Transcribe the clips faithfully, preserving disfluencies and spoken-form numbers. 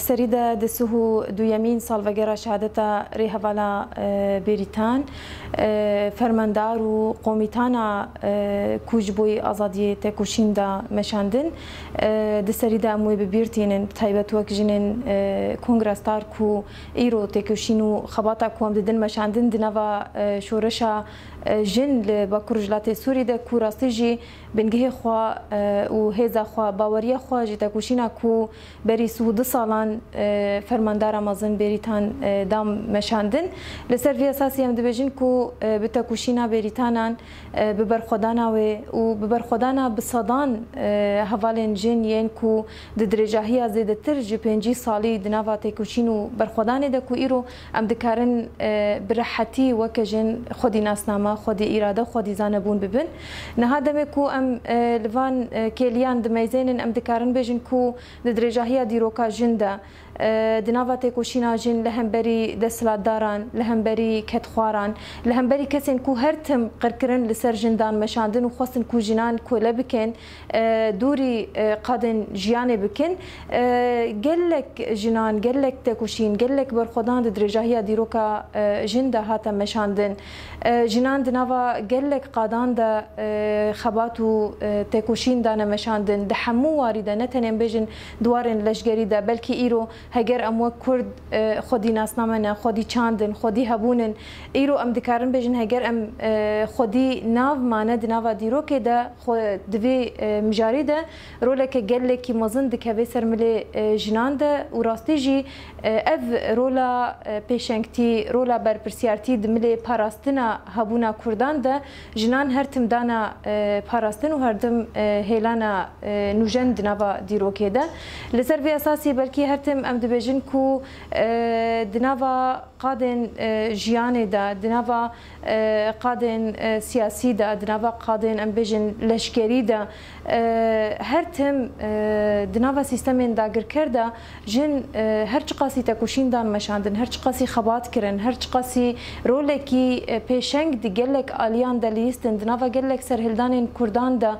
Serî de di sih û duyemîn salvegera şehadeta rêhevala, e, Bêrîtan, e, fermandar û komîtana, e, ku ji bo azadiyê tekoşîn da meşandin, e, di serî de em wê bi bîr tînin, bi taybet wek jinên, e, kongresdar ku îro tekoşîn û xebata ku em didin meşandin di nava, e, şoreşa, e, jin li Bakur Rojhilatê Sûrî de ku rastî jî bingehê xwe, e, û hêza xwe, baweriya xwe ji tekoşîna ku berî sih û du salan, e, fermandara mezin Bêrîtan, e, da meşandin. Li ser vî esasî em dibêjin ku, e, bi tekoşîna Bêrîtanan, e, bi berxwedana wê û bi berxwedana bi sedan, e, hevalên jin yên ku di dirêjahiya zêdetir ji pêncî salî di nava têkoşîn û berxwedanê de ku îro em dikarin, e, bi rehetî weke jin xwedî nasname, xwedî îrade, xwedî zanebûn bibin. Niha demê ku em, e, li van, e, kêliyan dimeyzênin, em dikarin bêjin ku di dirêjahiya dîroka jin de, e, di nava têkoşîna jin li hemberî desthilatdaran, li hemberî kedxwaran, li hemberî kesên ku her tim qirkirin li ser jin dan meşandin û xwestin ku jinan kole bikin, e, dûrî, e, qadên jiyanê bikin. E, gelek jinan, gelek tekoşîn, gelek berxwedan di dirêjahiya dîroka, e, jin de hate meşandin. E, jinan di nava gelek qadan de, e, xebat û, e, tekoşîn dane meşandin. Di hemû warî de, ne tenê em bêjin di warên leşgerî de, belkî îro heger em wek Kurd, e, xwedî nasname ne, xwedî çand in, xwedî hebûn in. Îro em dikarin bêjin heger em, e, xwedî nav mane di nava dîrokê de, xwe di vê, e, mijarê de roleke gelekî mezin dikeve ser milê, e, jinan de û rastî jî, e, ev rola, e, pêşengtî, rola berpirsiyartî di milê parastina hebûna Kurdan de jinan her tim dana, e, parastin û her tim, e, hêlana, e, nûjen di nava dîrokê de. Li ser vê esasî belkî her tim em dibêjin ku, e, di nava qadên, e, jiyanê de, di nava, e, qadên, e, siyasî de, di nava qadên, em bêjin, leşkerî de, e, her tim, e, di nava sîstemên dagirker de jin, e, her çiqasî tekoşîn dan meşandin, her çiqasî xebat kirin, her çiqasî rolekî, e, pêşeng di gelek aliyan de lihîstin, di nava gelek serhildanên Kurdan de,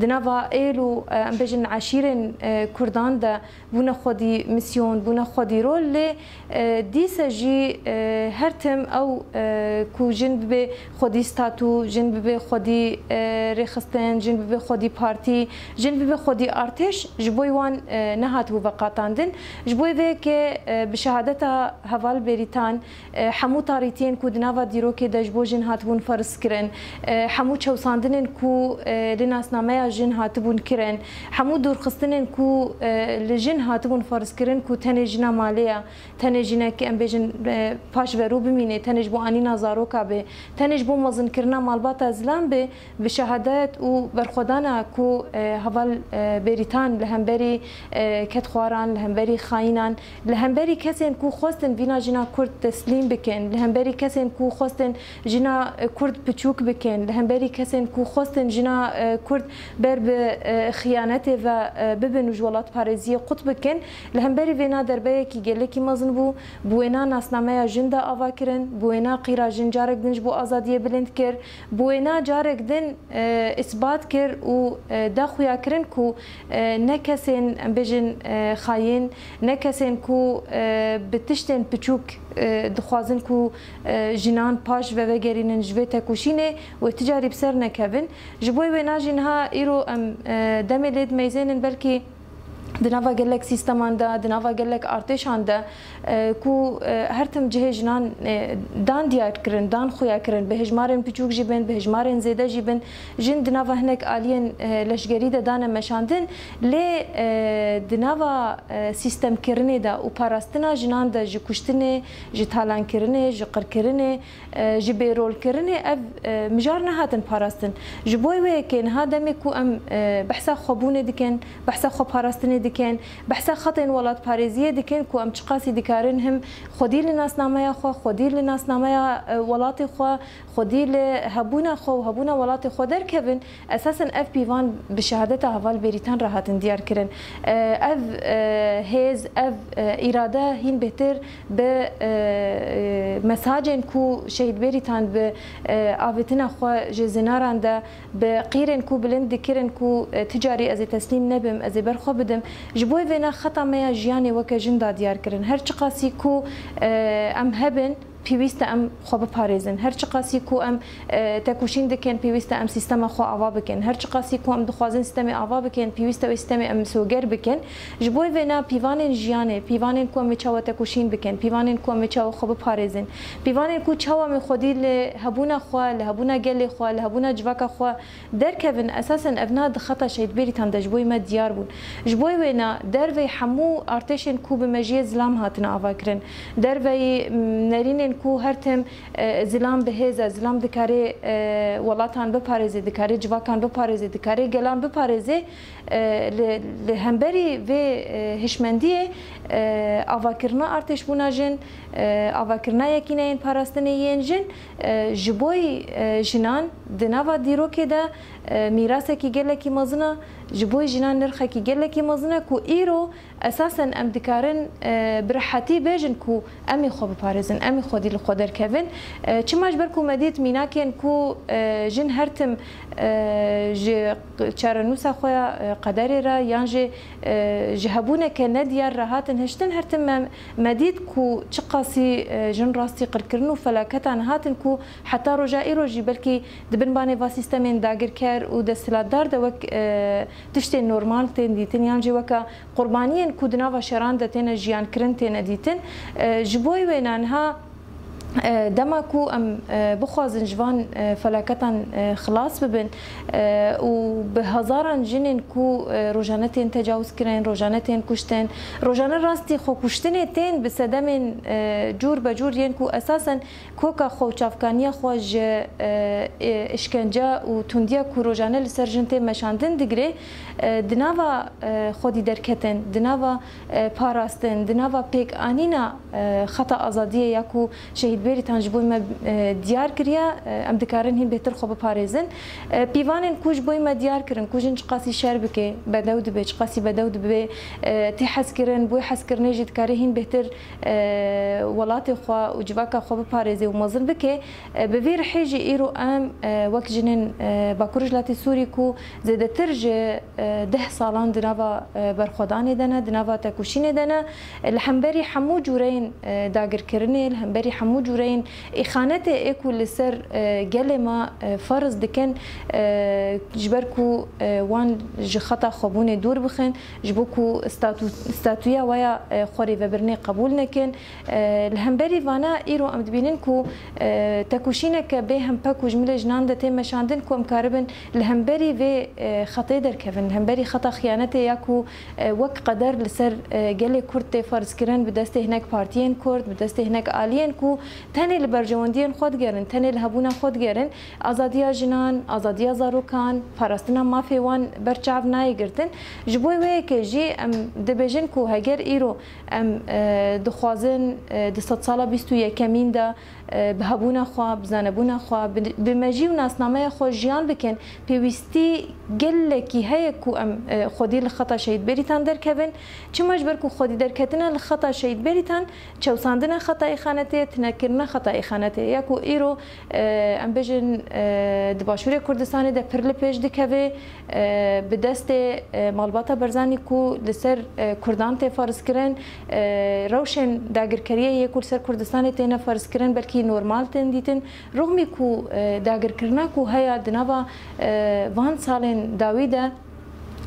di nava êl û, e, em bêjin, eşîrên, e, Kurdan de, bûne xwedî misyon, bûne xwedî rol, lê, e, dîse jî, e, her tim ew, e, ku jin bibe xwedî statû, jin bibe xwedî, e, rêxistin, jin bibe xwedî partî, jin bibe xwedî artêş, ji bo wan, e, nehatibû veqatandin. Ji bo vê yekê, e, bi şehadeta heval Bêrîtan, e, hemû tarîtiyên ku di nava dîrokê de ji bo jin hatibûn ferz kirin, e, hemû çewsandinên ku, e, li nasnameya jin hatibûn kirin, hemû dûrxistinên ku, e, li jin hatibûn ferz kirin ku tenê jina malê ye, tenê jinek, em bêjin, e, paşverû bimîne, tenê ji bo anîna zaroka be, tenê ji bo mezinkirina malbata zilam be, bi şehadet û berxwedana ku, e, heval, e, Bêrîtan li hemberî, e, kedxwaran, li hemberî xayînan, li hemberî kesên ku xwestin vîna jina Kurd teslîm bikin, li hemberî kesên ku xwestin jina, e, Kurd piçûk bikin, li hemberî kesên ku xwestin jina, e, Kurd ber bi, e, xiyanetê ve, e, bibin û ji welatparêziyê qut bikin, li hemberî vêna derbeyekî gelekî mezin bû, bi wêna nasnameya jin de ava kirin, bi wêna qîra jin carek din ji bo azadiyê bilind kir, bi wêna carek din, e, îsbat kir û, e, da xuyakirin ku, e, ne kesên, em bêjin, e, xayîn, ne kesên ku, e, bi tiştên piçûk, e, dixwazin ku, e, jinan paş ve vegerînin ji vê tekoşînê, wê ti carî bi ser nekevin. Ji bo wêna jî niha îro em, e, demê lê dimeyzênin, belkî di nava gelek sîsteman de, di nava gelek artêşan de, e, ku, e, her tim cihê jinan, e, dan diyar kirin, dan xuya kirin, bi hejmarên piçûk jî bin, bi hejmarên zêde jî bin, jin di nava hinek aliyên, e, leşgerî de dane meşandin, lê, e, di nava, e, sîstemkirinê de û parastina jinan de ji kuştinê, ji talankirinê, ji qirkirinê, e, ji bêrolkirinê ev, e, mijar nehatin parastin. Ji bo wê yekê niha demê ku em, e, behsa xwebûnê dikin, behsa xweparastinê dikin, behsa xetên welatparêziyê dikin ku em çiqasî dikarin him xwedî li nasnameya xwe, xwedî li nasnameya, e, welatê xwe, xwedî li hebûna xwe û hebûna welatê xwe derkevin, esasen ev pîvan bi şehadeta heval Bêrîtan re hatin diyar kirin. E, ev, e, hêz, ev, e, îrade hîn bêhtir bi, e, e, mesajên ku Şehîd Bêrîtan bi, e, avêtina xwe ji zinaran de, bi qîrên ku bilind dikirin ku, e, ti carî ez ê teslîm nebim, ez ê ber xwe bidim, Ji bo vêna xeta me ya jiyanê weke jin da diyar kirin. Her çiqasî ku, e, em hebin, pêwîst e em xwe biparêzin. Her çiqasî ku em, e, tekoşîn dikin, pêwîst e em sîstema xwe ava bikin. Her çiqasî ku em dixwazin sîstemê ava bikin, pêwîst e wê sîstemê em misoger bikin. Ji bo vêna pîvanên jiyanê, pîvanên ku em ê çawa tekoşîn bikin, pîvanên ku em ê çawa xwe biparêzin, pîvanên ku çawa em ê xwedî li hebûna xwe, li hebûna gelê xwe, li hebûna civaka xwe derkevin, esasen ev niha di xeta Şehîd Bêrîtan de ji bo me diyar bûn. Ji bo wêna derveyî hemû artêşên ku bi mejiyê zilam hatine avakirin, derveyî, m, nerînên ku her tim, e, zilam bi hêz e, zilam dikare, e, welatan biparêze, dikare civakan biparêze, dikare gelan biparêze, e, li, li hemberî vê, e, hişmendiyê, e, avakirina artêşbûna jin, e, avakirina yekîneyên parastinê yên jin, e, ji bo, e, jinan di nava dîrokê de, e, mîrasekî gelekî mezin e, ji bo jinan nirxekî gelekî mezin e ku îro esasen em dikarin, e, bi rehetî bêjin ku em ê xwe biparêzin, em ê xwedî li xwe derkevin. E, çima ji ber ku me dît mînakên ku, e, jin her tim, e, ji çarenûsa xwe ya, e, qederê re yan jî, e, ji hebûneke nediyar re hatin hiştin, her tim me, me dît ku çiqasî, e, jin rastî qirkirin û felaketan hatin ku heta roja îro jî belkî di bin banê va sîstemên dagirker û desthilatdar de wek, e, tiştên normal tên dîtin yan jî weke qurbaniyên ku di nava şeran de têne jiyankirin têne dîtin. E, ji bo wêna niha, e, dema ku em, e, bixwazin ji van, e, felaketan, e, xilas bibin, e, û bi hezaran jinên ku, e, rojane tên tecawizkirin, rojane tên kuştin, rojane rastî xwekuştinê tên bi sedemên, e, cûr be cûr yên ku esasen koka xwe û çavkaniya xwe ji, e, e, îşkence û tundiya ku rojane li ser jin tê meşandin digire, e, di nava, e, xwedî derketin, di nava, e, parastin, di nava pêkanîna, e, xeta azadiyê ya ku Şehîd Bêrîtan ji bo me, e, diyar kiriye, e, em dikarin hîn bêhtir xwe biparêzin. E, pîvanên ku ji bo me diyar kirin, ku jin çiqasî şer bike, bedew dibe, çiqasî bedew dibe, e, tê hezkirin, bo hezkirinê jî dikare hîn bêhtir e, welatê xwe û civaka xwe biparêze û mezin bike. E, bi vî rihê jî îro em, e, wek jinên, e, Bakur Rojhilatê Sûrî ku zêdetir ji, e, deh salan di nava, e, berxwedanê de ne, di nava tekoşînê de ne, e, li hemberî hemû cûreyên, e, dagirkirinê, li hemberî hemû cûreyên îxanetê ê ku li ser, e, gelê me, e, ferz dikin, e, ji ber ku, e, wan ji xeta xwebûnê dûr bixin, ji bo ku statu-, statuya we ya, e, xwerêvebirinê qebûl nekin. E, li hemberî vana îro em dibînin ku, e, tekoşîneke bê hempe ku ji milê jinan de tê meşandin ku em karibin li hemberî vê, e, xetê derkevin, li hemberî xeta xiyanetê ya ku, e, wek qeder li ser, e, gelê Kurd tê ferzkirin bi destê hinek partiyên Kurd, bi destê hinek aliyên ku tenê li berjewendiyên xwe digerin, tenê li hebûna xwe digerin, azadiya jinan, azadiya zarokan, parastina mafê wan ber çav nayê girtin. Ji bo wê yekê jî em dibêjin ku heger îro em, e, dixwazin, e, di sedsala bîst û yekemîn de, e, bi hebûna xwe, bi zanebûna xwe, bi, bi mejî û nasnameya xwe jiyan bikin, pêwîstî gelekî heye ku em, e, xwedî li xeta Şehîd Bêrîtan derkevin. Çima ji ber ku xwedî derketina li xeta Şehîd Bêrîtan çewsandina xeta îxanetê ye, tunekirina xeta îxanetê ye. Ya ku îro, e, em bêjin, e, di Başûrê Kurdistanê de pir li pêş dikeve, e, bi destê, e, malbata Barzanî ku li ser, e, Kurdan tê ferzkirin, e, rewşên dagirkeriyê yê ku li ser Kurdistanê têne ferzkirin, belkî normal tên dîtin. Rûxmî ku, e, dagirkirina ku heye di nava, e, van salên dawî de,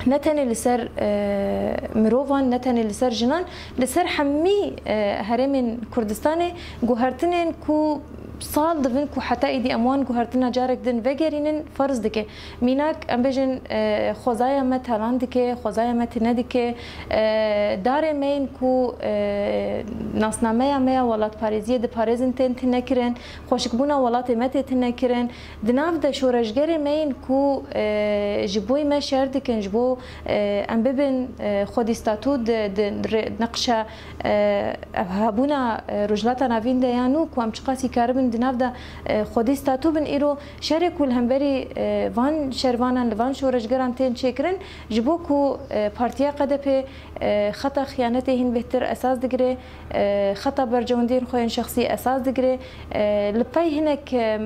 ne tenê li ser, e, mirovan, ne tenê li ser jinan, li ser hemî, e, herêmên Kurdistanê guhertinên ku sal dibin ku heta îdî em wan guhertina carek din vegerînin ferz dike. Mînak, em bêjin, e, xwezaya me talan dike, xwezaya me tune dike, e, darê me yên ku, e, nasnameya me ya welatparêziyê diparêzin tên tunekirin, xweşikbûna welatê me tê tunekirin. Di nav de şoreşgerê me yên ku, e, ji bo me şer dikin, ji bo, e, em bibin, e, xwedî statû di, di rê-, neqşa, e, hebûna, e, Rojhilata Navîn de ya nû ku em çiqasî karibin Di nav de, e, xwedî statû bin, îro şerê ku li hemberî, e, van şervanan, li van şoreşgeran tên çêkirin, ji bo ku, e, partiya K D P, e, xeta xiyanetê hîn bêhtir esas digire, e, xeta bercewendiyên xwe yên şexsî esas digire, e, li pey hinek, e,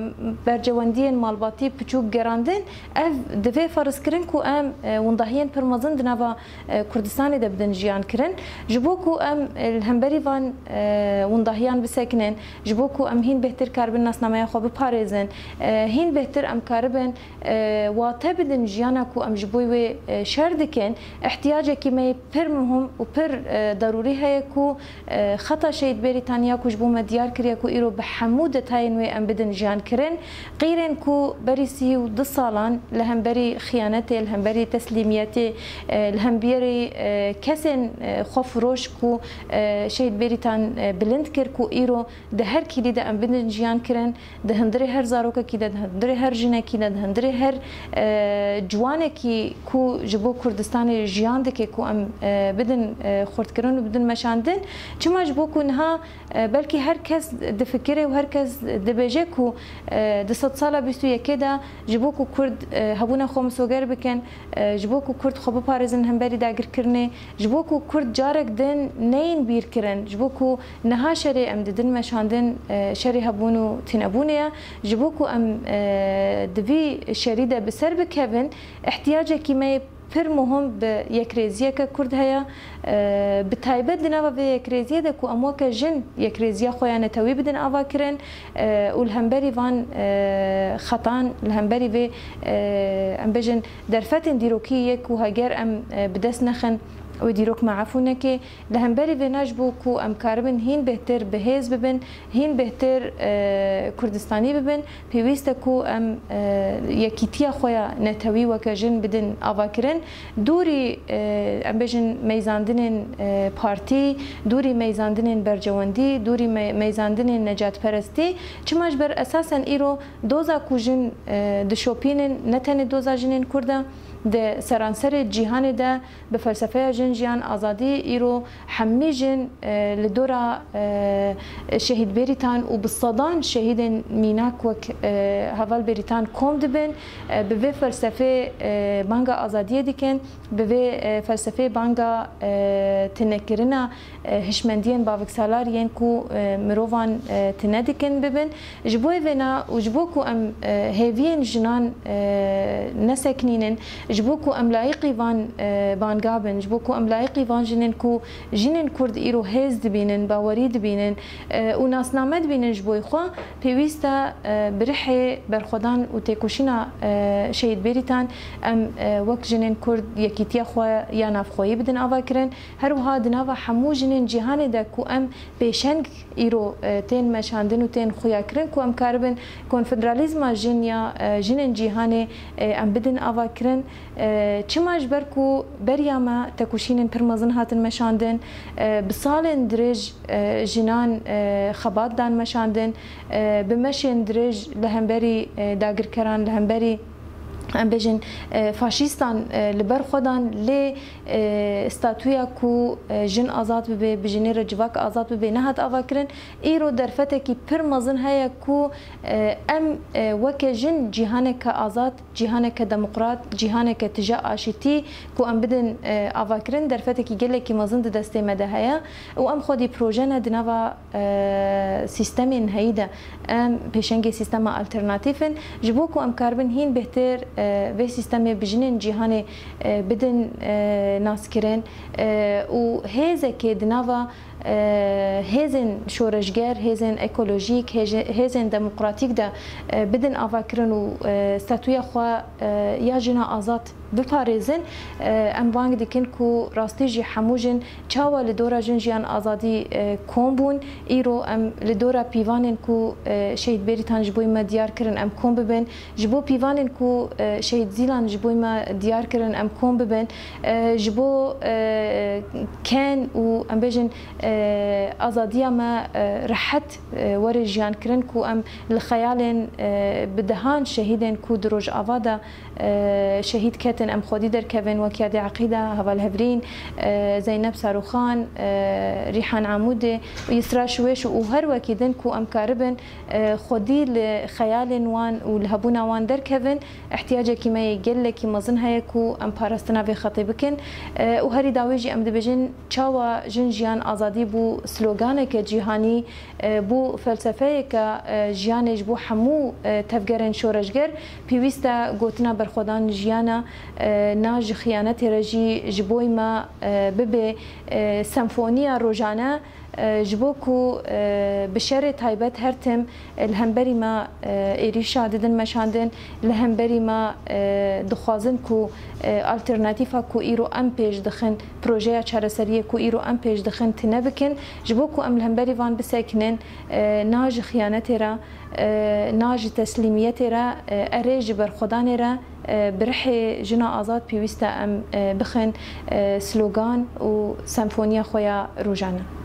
bercewendiyên malbatî piçûk gerandin, ev divê ferz kirin ku em, e, windahiyên pir mezin di nava, e, Kurdistanê de bidin jiyan kirin. Ji bo ku em, e, li hemberî van, e, windahiyan bisekinin, ji bo ku em hîn bêhtir karibin nasnameya xwe biparêzin, e, hîn bêhtir em karibin, e, wate bidin jiyana ku em ji bo wê, e, şer dikin, ihtiyacekî me yê pir muhim û pir, e, derûrî heye ku, e, xeta Şehîd Bêrîtaniya ku ji bo me diyar kiriye ku îro bi hemû detayên wê em bidin jiyan kirin. Qîrên ku berî sî û du salan li hemberî xiyanetê, li hemberî teslîmiyetê, e, li hemberî, e, kesên, e, xwefiroş ku, e, Şehîd Bêrîtan, e, bilind kir ku îro di her kîlî de em bidin jiyan kirin, di hundirê her zarokekî de, di hundirê her jinekî de, di hundirê her, e, ciwanekî ku ji bo Kurdistanê jiyan dike ku em, e, bidin, e, xurtkirin û bidin meşandin. Çima? Ji bo ku niha, e, belkî her kes difikire û her kes dibêje ku, e, di sedsala bîst û yekê de ji bo ku Kurd, e, hebûna xwe misoger bikin, e, ji bo ku Kurd xwe biparêzin hemberî dagirkirinê, ji bo ku Kurd carek din neyên bîrkirin, ji bo ku niha şerê em didin meşandin, e, şerê hebûn û tînebûnê ye, ji bo ku em, e, di vî şerî de bi ser bikevin, ihtiyacekî me yê pir muhim bi yekrêziyeke Kurd heye. E, bi taybet di nava vê yekrêziyê de ku em weke jin yekrêziya xwe ya netewî bidin avakirin, e, û li hemberî van, e, xetan, li hemberî vê, e, em bêjin, derfetên dîrokî yê ku heger em, e, bi dest nexin, wê dîrok me efû neke. Li hemberî vêna ji bo ku em karibin hîn bêhtir bi hêz bibin, hîn bêhtir, e, Kurdistanî bibin, pêwîst e ku em, e, yekîtiya xwe ya netewî weke jin bidin avakirin. Dûrî, e, em bêjin meyzandinên, e, partî, dûrî meyzandinên bercewendî, dûrî me-, meyzandinên necatperestî. Çima? Ji ber esasen îro doza ku jin, e, dişopînin ne tenê doza jinên Kurd e, di seranserê cîhanê de bi felsefeya jin, jiyan, azadî îro hemî jin, e, li dora, e, Şehîd Bêrîtan û bi sedan şehîdên mînak wek, e, heval Bêrîtan kom dibin, e, bi vê felsefê, e, banga azadiyê dikin, bi vê, e, felsefê banga, e, tinekirina, e, hişmendiyên baviksalar yên ku, e, mirovan, e, tine dikin bibin. Ji bo vêna û ji bo ku em, e, hêviyên jinan, e, neseknînin, ji bo ku em layiqî van, e, banga bin, ji bo ku em layiqî van jinên ku jinên Kurd îro hêz dibînin, bawerî dibînin, e, û nasname dibînin ji bo xwe, pêwîst e, e, bi rihê berxwedan û têkoşîna, e, Şehîd Bêrîtan em, e, wek jinên Kurd yekîtiya xwe ya navxweyî bidin avakirin. Her wiha di nava hemû jinên cîhanê de ku em pêşeng îro, e, tên meşandin û tên xuyakirin ku em karibin konfederalîzma jin ya, e, jinên cîhanê, e, em bidin avakirin. E, çima? Ji ber ku beriya me tekoşînên pir mezin hatin meşandin, e, bi salên dirêj, e, jinan, e, xebat dan meşandin, e, bi meşên dirêj li hemberî, e, dagirkeran, li hemberî, em bêjin, e, faşîstan, e, li ber xwe dan, lê, e, statûya ku, e, jin azad bibe, bi jinê re civak azad bibe, nehat avakirin. Îro derfetekî pir mezin heye ku, e, em, e, weke jin cîhaneke azad, cîhaneke demokrat, cîhaneke tije aşîtî ku em bidin, e, avakirin, derfetekî gelekî mezin di destê me de heye û em xwedî proje ne di nava, e, sîstemên heyî de. Em pêşengê sîstema alternatîf in. Ji bo ku em karibin hîn bêhtir, e, vê sîstemê bi jinên cîhanê, e, bidin, e, naskirin, e, û hêzekê di nava, e, hêzên şoreşger, hêzên ekolojîk, hêje-, hêzên demokratîk de, e, bidin avakirin û, e, statûya xwe, e, ya jina azad biparêzin. E, em bang dikin ku rastî jî hemû jin çawa li dora jin, jiyan, azadî, e, kom bûn, îro em li dora pîvanên ku, e, Şehîd Bêrîtan ji bo me diyar kirin, em kom bibin. Ji bo pîvanên ku, e, Şehîd Zîlan ji bo me diyar kirin, em kom bibin. E, ji bo, e, ken û, em bêjin, e, azadiya me, e, rehet, e, were jiyan kirin ku em li xeyalên, e, bi dehan şehîdên ku di Rojava de, e, şehîd ketin, em xwedî derkevin, wek Yadê Eqîda, Heval Hevrîn, e, Zeynep Saruxan, e, Rîhan Amûdê û Yisra Şiwêş û her wekî din ku em karibin, e, xwedî li xeyalên wan û li hebûna wan derkevin, ihtiyacekî me yê gelekî mezin heye ku em parastina vê xetê bikin. E, û herî dawî jî em dibêjin çawa jin, jiyan, azadî bû sloganeke cîhanî, e, bû felsefeyeke, e, jiyanê ji bo hemû, e, tevgerên şoreşger. Pêwîst e gotina berxwedan jiyana, e, na ji xiyanetê re jî ji bo me, e, bibe, e, senfoniya rojane, e, ji bo ku, e, bi şerê taybet her tim, e, li hemberî me, e, êrîşa didin meşandin, li hemberî me, e, dixwazin ku, e, alternatîfa ku îro em pêş dixin, projeya çareseriyê ku îro em pêş dixin tune bikin, ji bo ku em li hemberî van bisekinin, e, na ji xiyanetê re, e, na ji teslîmiyetê re, e, erê ji berxwedanê re, e, bi rihê jina azad pêwîst e em, e, bixin, e, slogan û senfoniya xwe ya rojane.